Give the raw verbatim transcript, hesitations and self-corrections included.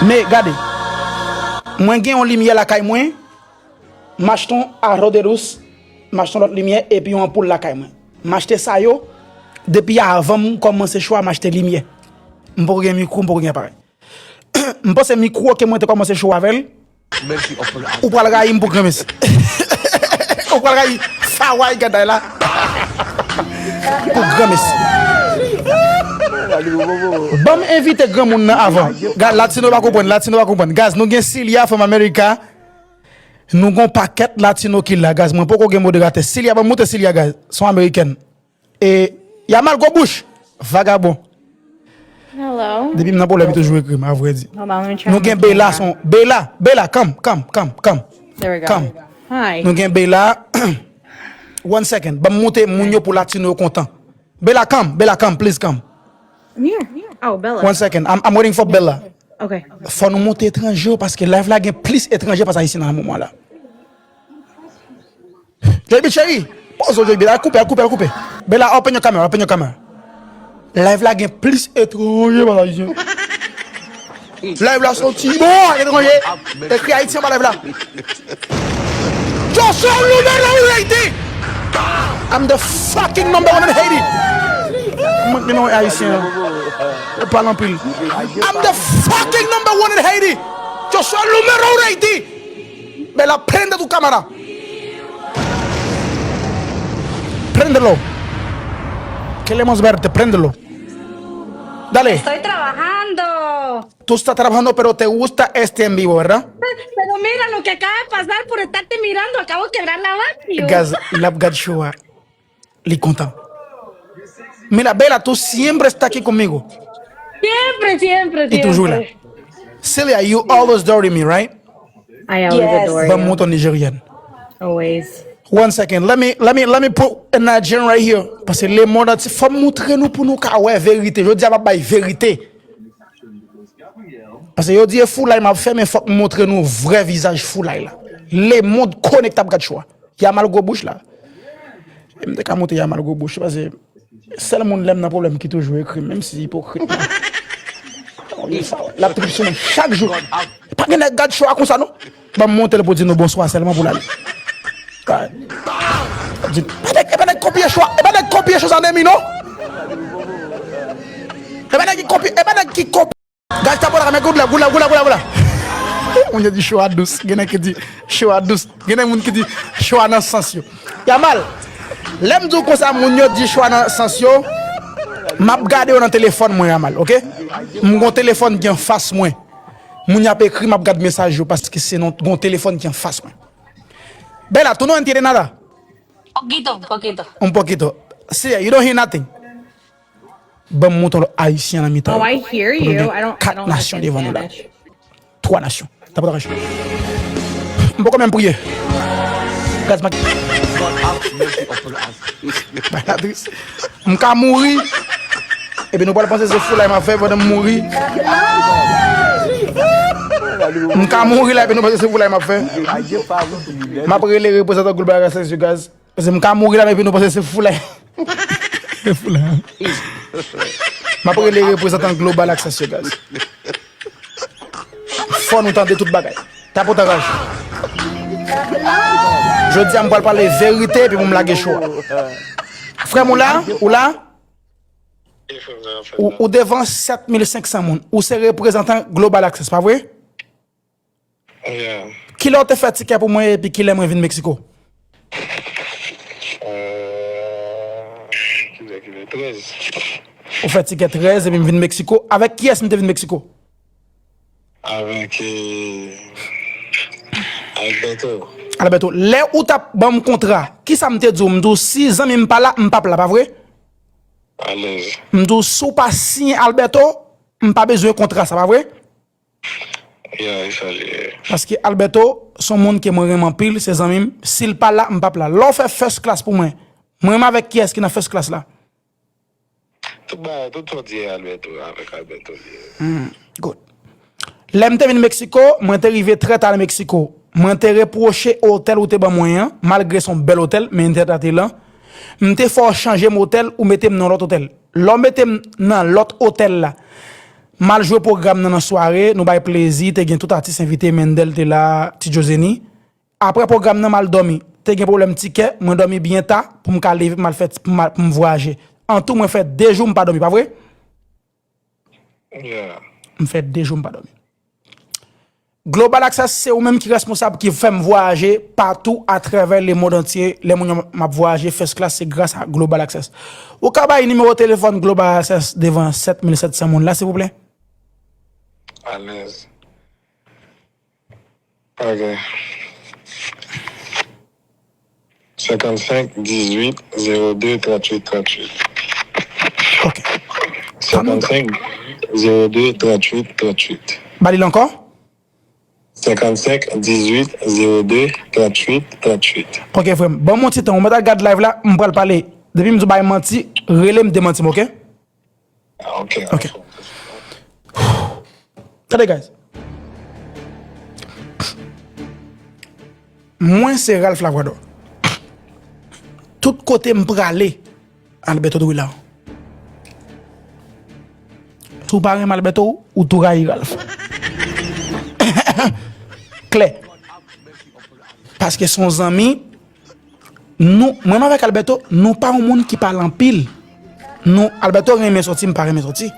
Men gade, mwen gen yon limyè lakay mwen, m achte yon arroz de luz, m achte yon lòt limyè, epi yon anpoul lakay mwen. M achte sa yo, depi avan m kòmanse cho a, m achte limyè. M poko gen mikwo, m poko gen aparèy. M panse mikwo ke mwen te kòmanse cho avè l, ou pral rayi m pou granmesi. Ou pral rayi Faway Ganday la pou granmesi. Ban m envite granmoun nan avan. Gad, Latino pa konprann, Latino pa konprann. Gaz, nou gen Silya, fanm Amerika. Nou gon pakèt Latino ki la, gaz. Mwen poko gen moderatè. Silya, ban m moute Silya, gaz. Se yon amerikèn. E, Yamal gwo bouch. Vagabon. Hello. Depi m nan pwoblèm, li toujou ekri m, a vrè di. Hold on, let me try Nou my gen Bela camera. Son. Bela, Bela, come, come, come, come. There we go. Come. Hi. Nou gen Bela. One second. Ban m moute moun yo pou Latino yo kontan. Bela, come. Bela, come. Please come. I'm here. Oh, Bella. One second. I'm, I'm waiting for Bella. Okay. Fò nou monte etranje yo paske live la gen plis etranje pase ayisyen nan moman la. Joy Beat cheri. Poze w, Joy Beat. Al koupe, al koupe, al koupe. Bella, open your camera, open your camera. Live la gen plis etranje pase ayisyen. Live la soti bon etranje. Ekri ayisyen anba live la. Joshua Romero Ready! I'm the fucking number one in Haiti! Mwen ki non ayisyen an. Ou pale anpil. I'm the fucking number one in Haiti! Joshua Romero Ready! Bella, prende tu cámara! Préndelo. Queremos verte, préndelo. Dale. Estoy trabajando. Tú estás trabajando, pero te gusta este en vivo, ¿verdad? Pero mira lo que acaba de pasar por estarte mirando, acabo de quebrar la vacuum. Gaz, l ap gad show a. Li kontan. Mira, Bella, tú siempre estás aquí conmigo. Siempre, siempre, siempre. Y tú, Jula. Celia, you always dirty me, right? I always Yes. adore Ban you. Mouton Nigerian. Always. One second. Let me let me let me put a Nigerian right here. Paske le monde entier, fò m montre nou pou nou ka wè verite. Jodi a m ap bay verite. Paske yo di e foulay m ap fè, men fòk m montre nou vrè vizaj foulay la. Le monde konekte ap gad show a. Yamal gwo bouch la. E m te ka montre Yamal gwo bouch, paske sèl moun lè m nan pwoblèm ki toujou ekri m, menm si ipokrit. L ap trip sou mwen chak jou. Pa gen nèg gad show a konsa non. Ban m monte l pou di nou bonswa sèlman pou l ale. Di, pa nèg, e pa nèg kopye show a, e pa nèg kopye show sa nan mi non. E pa nèg ki kopye, e pa nèg ki kopye. Gaz tapo la, men good la, good la, good la, good la, good la. Moun yo di show a dous, gen nèg ki di show a dous, gen nèg moun ki di show a nan sans yo. Yamal, lè m di w konsa, moun yo di show a nan sans yo, m ap gade yo nan telefòn mwen, Yamal, oke? M gon telefòn ki anfas mwen. Moun y ap ekri, m ap gad mesaj yo, paske se nan gon telefòn ki anfas mwen. Bella, tú no entiendes nada. Poquito, poquito. Un poquito. Sí, you don't hear nothing. Ban m montre w ayisyen nan mitan yo. Oh, I hear you. Pou nou gen I don't, I kat don't nasyon understand devan nou la. Spanish. Twa nasyon. Tapotakaj. M poko menm priye. Gaz mak. Bay la tris. M ka mouri. Epi nou pral panse se foulay m ap fè pandan m mouri. M ka mouri la epi nou panse se foulay m ap fè. M ap rele reprezantan Global Access yo, gaz. Paske m ka mouri la, men epi nou panse se foulay. Se foulay. M ap rele reprezantan Global Access yo, gaz. Fò nou tande tout bagay. Tapotakaj. Jodi a, m pral pale verite, epi pou m lage show a. Frè m, ou la? Ou la? Ou, ou devan sèt mil senk san moun. Ou se reprezantan Global Access, pa vre? Yeah. Kilè w te fè tikè pou mwen epi kilè mwen vin Meksiko? Euh, kilè, kilè? Trèz. Ou fè tikè trèz epi m vin Meksiko. Avèk kiyès m te vin Meksiko? Avèk, eh, Alberto. Alberto, lè ou t ap ban m kontra, kisa m te di w? M di w si zanmi m pa la, m p ap la, pa vre? Alèz. M di w si w pa siyen Alberto, m pa bezwen kontra sa, pa vre? Yeah, e sa li ye. Paske Alberto se yon moun ke mwen renmen anpil, se zanmi m. Si l pa la, m p ap la. Lè w fè first class pou mwen, mwen renmen avèk kiyès ki nan first class la? Tout bagay, tout sa w di a Alberto, avèk Alberto li ye. Hmm, good. Lè m te vin Meksiko, mwen te rive trè ta nan Meksiko. Mwen te repwoche otèl ou te ban mwen an, malgre se yon bèl otèl, men m te trate lan. M te fè w chanje m otèl, ou mete m nan lòt otèl. Lè w mete m nan lòt otèl la, M al jwe pwogram nan nan sware, nou bay plezi, te gen tout atis envite, Mendel te la, Ti Djozeni. Apre pwogram nan, m al dòmi. Te gen pwoblèm tikè, mwen dòmi byen ta pou m ka leve pou m al fè, pou m al, pou m vwayaje. An tou, mwen fè de jou m pa dòmi, pa vre? M fè de jou m pa dòmi. Global Access, se ou menm ki responsab, ki fè m vwayaje patou atravè lemonn antye. Lè moun yo m ap vwayaje first class, se gras a Global Access. Ou ka bay nimewo telefòn Global Access devan sèt mil sèt san moun la, silvouplè? Alèz. Ok. Senkannsenk dizuit zewo de trantuit trantuit. Ok. Senkannsenk dizuit zewo de trantuit trantuit. Ba li l ankò? Senkannsenk dizuit zewo de trantuit trantuit. Ok, frè m. Ban m yon ti tan. Ou mèt al gad live la, m pral pale. Depi m di w bay manti, rele m demanti m, ok? Ah, ok. Ok. Tande, guys. Mwen se Ralph Lavoidor. Tout kote m prale, Alberto dwe la. Si w pa renmen Alberto, ou tou rayi Ralph. Klè. Paske se yon zanmi, nou, mwen menm avèk Alberto, nou pa yon moun ki pale anpil. Nou, Alberto renmen sòti, m pa renmen sòti.